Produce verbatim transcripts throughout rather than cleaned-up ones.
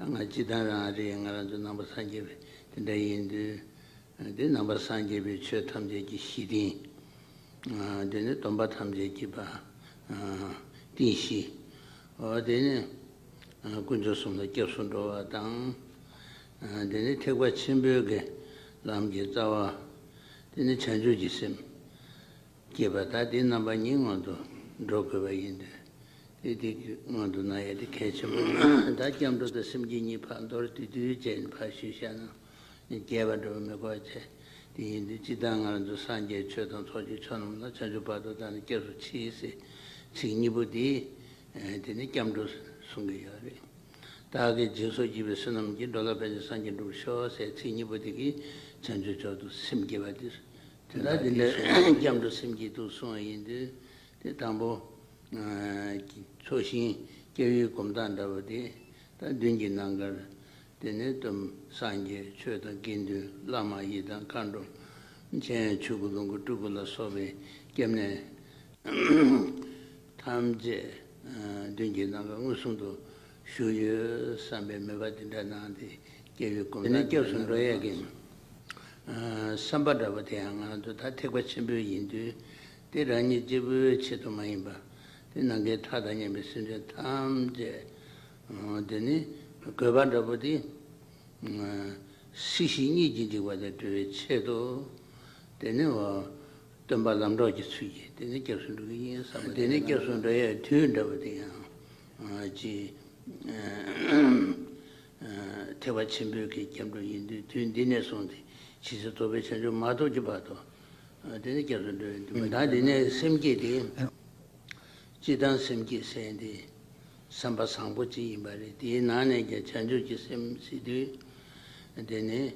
ང་སྤྱིར་བཏང་རང་རེད། ང་རང་ཚོ་ནང་པ་སངས་རྒྱས་པའི་དེ་འདྲ་ཡིན་དུས། དེ་ནང་པ་སངས་རྒྱས་པའི་ཆོས་ཐམས་ཅད་ཀྱི་གཞི་རྟེན། དེ་ནི་སྡོམ་པ་ཐམས་ཅད་ཀྱི་རྟེན་གཞི། འོ་དེ་ནི་དཀོན་མཆོག་གསུམ་ལ་སྐྱབས་སུ་འགྲོ་བ་དང་། དེ་ནི་ཐེག་པ་ཆེན་པོའི་གི་ལམ་གྱི་རྩ་བ། དེ་ནི་བྱང་ཆུབ་ཀྱི་སེམས་སྐྱེས་པ། ད་དེ་རྣམ་པ་གཉིས་སྔོན་དུ་འགྲོ་དགོས་པ་ཡིན་དུས། དེ་དེ་སྔོན་དུ་གནང་ཡ་དེ་གལ་ཆེན་པོ། ད་སྐྱབས་འགྲོ་དང་སེམས་བསྐྱེད་གཉིས་ཕར་མདོར་བསྡུས་བསྡུས་བྱས་ནས་ཕར་ཞུས་བཞག་ན། རྒྱས་པ་འགྲོ་བ་མི་དགོས་བྱས། དེ་ཡིན་དུས་སྤྱིར་བཏང་ང་རང་ཚོ་སངས་རྒྱས་ཆོས་དང་ཚོགས་ཀྱི་མཆོག་རྣམས་ལ། བྱང་ཆུབ་བར་དུ་བདག་ནི་སྐྱབས་སུ་མཆི་ཟེར་ཚིག་གཉིས་པོ་དེ། དེ་ནི་སྐྱབས་འགྲོ་གསུང་གི་ཡོད་རེད། བདག་གིས་སྦྱིན་སོགས་བགྱིས་པའི་བསོད་ནམས་ཀྱིས། འགྲོ་ལ་ཕན་ཕྱིར་སངས་རྒྱས་འགྲུབ་པར་ཤོག་ཟེར་ཚིག་གཉིས་པོ་དེ་གིས་བྱང་ཆུབ་མཆོག་ཏུ་སེམས་བསྐྱེད་པ་དེ། དེ་ལ་དེ་འདྲ་སྐྱབས་འགྲོ་སེམས་བསྐྱེད་དུ་གསུངས་པ་ཡིན་དུས། དེ་དང་པོ། ཚོགས་ཞིང་སྐྱབས་ཡུལ་སྒོམ་སྟངས་འདྲ་བོ་དེ། ད་མདུན་གྱི་ནམ་མཁར། དེ་ནས་སྟོན་སངས་རྒྱས་ཆོས་དང་དགེ་འདུན་བླ་མ་ཡི་དམ་མཁའ་འགྲོ། མཆོད་ཡོན་ཆོས་སྐུ་ལོངས་སྐུ་སྤྲུལ་སྐུ་ལ་སོགས་པའི་སྐྱབས་གནས་ཐམས་ཅད་མདུན་གྱི་ནམ་མཁར་མངོན་སུམ་དུ་བཞུགས་ཡོད་བསམ་པའི་མོས་པ་དེ་འདྲ་གནང་སྟེ། སྐྱབས་ཡུལ་སྒོམ། དེ་ནས་སྐྱབས་སུ་འགྲོ་ཡས་ཀྱི་བསམ་པ་འདྲ་བོ་དེ་ཡང་ང་ཚོ་ད་ཐེག་པ་ཆེན་པོའི་ཡིན་དུས། དེ་རང་ཉིད་གཅིག་པུའི་ཆེད་དུ་མ་ཡིན་པ། དེ་ནམ་མཁའི་མཐའ་དང་མཉམ་པའི་སེམས་ཅན་ཐམས་ཅད། དེ་ནི་དགོས་པ་འདྲ་བོ་དེ། སྲིད་ཞི་གཉིས་ཀྱི་འཇིགས་པ་ལས་སྒྲོལ་བའི་ཆེད་དུ། དེ་ནི་འོ། སྟོན་པ་ལམ་གྲོགས་ཀྱི་ཚུལ་གྱིས་དེ་ནི་སྐྱབས་སུ་འགྲོ་གི་ཡིན་བསམ་པ། དེ་ནི་སྐྱབས་སུ་འགྲོ་ཡའི་དུས་འདྲ་བོ་དེ་ཡང་ཅི། ཐེག་པ་ཆེན་པོའི་གི་སྐྱབས་འགྲོ་ཡིན་དུས། དུས་འདི་ནས་བཟུང་སྟེ་ཇི་སྲིད་རྟོགས་པའི་བྱང་ཆུབ་མ་ཐོབ་ཀྱི་བར་དུ། དེ་ནི་སྐྱབས་སུ་འགྲོ་ཡིན་དུས། ད་འདི་ནས་སེམས་བསྐྱེད་དེ། སྤྱིར་བཏང་སེམས་བསྐྱེད་ཟེར་འདི་བསམ་པ་བཟང་པོ་ཅིག་ཡིན་པ་རེད། དེའི་ནང་ནས་ཀྱང་བྱང་ཆུབ་ཀྱི་སེམས་ཟེར་དུས། དེ་ནི་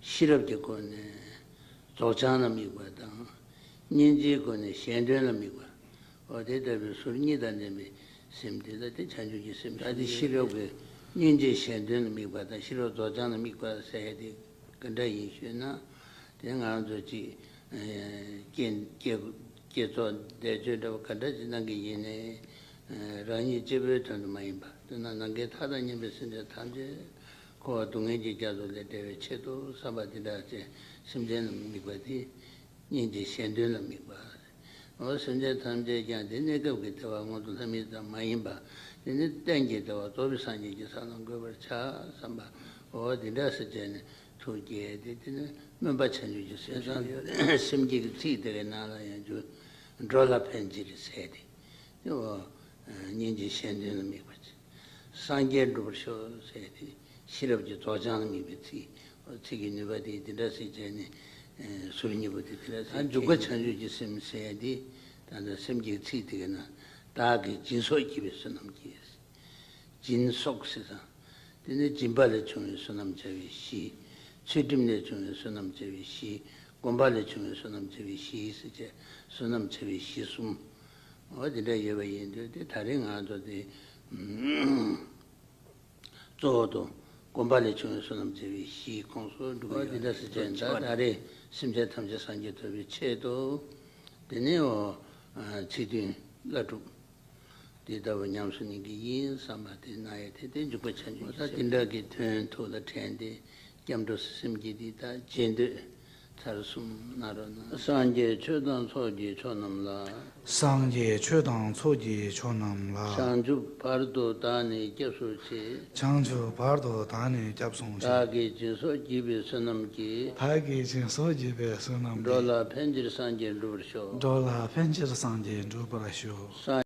ཤེས་རབ་ཀྱི་སྒོ་ནས་རྫོགས་བྱང་ལ་དམིགས་པ་དང་། སྙིང་རྗེའི་སྒོ་ནས་གཞན་དོན་ལ་དམིགས་པ། འོ་དེ་ལྟ་བུའི་ཟུར་གཉིས་དང་ལྡན་པའི་སེམས་དེ་ལ་དེ་བྱང་ཆུབ་ཀྱི་སེམས། ད་དེ་ཤེས་རབ་ཀྱི་སྙིང་རྗེ་གཞན་དོན་ལ་དམིགས་པ་དང་། ཤེས་རབ་རྫོགས་བྱང་ལ་དམིགས་པ་ཟེར་ཡ་དེ་ག་འདྲ་ཡིན་ཞུས་ན། དེ་ང་རང་ཚོ་ཅིག་བསྐྱེད་བསྐྱེད་བསྐྱེད་རྫོགས་བཟླས་བརྗོད་འདྲ་བོ་ག་འདྲ་ཅིག་གནང་གི་ཡིན་ནའི། རང་ཉིད་གཅིག་པུའི་དོན་དུ་མ་ཡིན་པ། དཔེར་ན་ནམ་མཁའི་མཐའ་དང་མཉམ་པའི་སེམས་ཅན་ཐམས་ཅད་འཁོར་བ་སྡུག་བསྔལ་གྱི་རྒྱ་མཚོ་ལས་བསྒྲལ་བའི་ཆེད་དུ་བསམ་པ་འདི་འདྲ་ཅན་སེམས་ཅན་ལ་དམིགས་པ་དེ། སྙིང་རྗེ་གཞན་དོན་ལ་དམིགས་པ། འོ་སེམས་ཅན་ཐམས་ཅད་ཀྱང་དེ་གནས་སྐབས་ཀྱི་བདེ་བ་མངོན་དུ་ལྷ་མི་ཙམ་མ་ཡིན་པ། དེ་ནི་གཏན་གྱི་བདེ་བ་རྫོགས་པའི་སངས་རྒྱས་ཀྱི་ས་ལ་འགོད་པར་བྱ་བསམ་པ། འོ་འདི་འདྲ་ཟེར་བྱས་ནས་ཐུགས་བསྐྱེད་དེ། དེ་ནི་སྨོན་པ་བྱང་ཆུབ་ཀྱི་སེམས་སུ་ཡོད། སེམས་བསྐྱེད་ཀྱི་ཚིག་དེ་གའི་ནང་ལ་ཡང་འཇུག་འགྲོ་ལ་ཕན་ཕྱིར་ཟེར་ཏེ། འོ་སྙིང་རྗེ་གཞན་དོན་ལ་དམིགས་པ་ཅིག་སངས་རྒྱས་འགྲུབ་པར་ཤོག་ཟེར་ཏེ། ཤེས་རབ་ཀྱི་རྫོགས་བྱང་ལ་དམིགས་པའི་ཚིག་ཚིག་གི་ནུས་པ་དེ་འདི་འདྲ་ཞིག་བྱས་ནས། ཟུར་གཉིས་པོ་དེ་འདི་འདྲ་ཞིག་འཇུག་པ་བྱས་ནས། བྱང་ཆུབ་ཀྱི་སེམས་ཟེར་ཡ་དེ། ད་ལྟ་སེམས་བསྐྱེད་ཚིག་དེ་གའི་ནང་། བདག་གིས་སྦྱིན་སོགས་བགྱིས་པའི་བསོད་ནམས་ཀྱིས། སྦྱིན་སོགས་ཟེར་དང་། དེ་ནི་སྦྱིན་པ་ལས་བྱུང་བའི་བསོད་ནམས་བྱ་བའི་གཞི། ཚུལ་ཁྲིམས་ལས་བྱུང་བའི་བསོད་ནམས་བྱ་བའི་གཞི། སྒོམ་པ་ལས་བྱུང་བའི་བསོད་ནམས་བྱ་བའི་གཞི་ཟེར་བྱས། བསོད་ནམས་བྱ་བའི་གཞི་གསུམ། འོ་དེ་འདྲ་ཡོད་པ་ཡིན་དུས། དེ་ད་རེས་ང་ཚོ་དེ་གཙོ་བོ་དུ་སྒོམ་པ་ལས་བྱུང་བའི་བསོད་ནམས་བྱ་བའི་གཞིའི་ཁོངས་སུ་འགྲོ་གི་ཡོད། འོ་དེ་འདྲ་ཟེར་བྱས། ད་ད་རེས་སེམས་ཅན་ཐམས་ཅད་སངས་རྒྱས་ཐོབ་པའི་ཆེད་དུ། དེ་ནས་འོ་ཚིག་བདུན་བླ་སྒྲུབ་དེ་ལྟ་བུ་ཉམས་སུ་ལེན་གྱི་ཡིན་བསམ་པ་དེ་གནང་ཡས་དེ། དེ་འཇུག་པ་བྱང་ཆུབ་ཀྱི་སེམས། ད་དེ་འདྲ་གི་དོན་ཐུགས་ལ་དྲན་ཏེ། སྐྱབས་འགྲོ་སེམས་བསྐྱེད་འདི་དག་རྗེས་ཟློས་ཚར་གསུམ་གནང་རོགས་གནང་། སངས་རྒྱས་ཆོས་དང་ཚོགས་ཀྱི་མཆོག་རྣམས་ལ། སངས་རྒྱས་ཆོས་དང་ཚོགས་ཀྱི་མཆོག་རྣམས་ལ། བྱང་ཆུབ་བར་དུ་བདག་ནི་སྐྱབས་སུ་མཆི། བྱང་ཆུབ་བར་དུ་བདག་ནི་སྐྱབས་སུ་མཆི། བདག་གིས་སྦྱིན་སོགས་བགྱིས་པའི་བསོད་ནམས་ཀྱིས། བདག་གིས་སྦྱིན་སོགས་བགྱིས་པའི་བསོད་ནམས་ཀྱིས། འགྲོ་ལ་ཕན་ཕྱིར་སངས་རྒྱས་འགྲུབ་པར་ཤོག། འགྲོ་ལ་ཕན་ཕྱིར་སངས་རྒྱས་འགྲུབ་པར་ཤོག། སངས་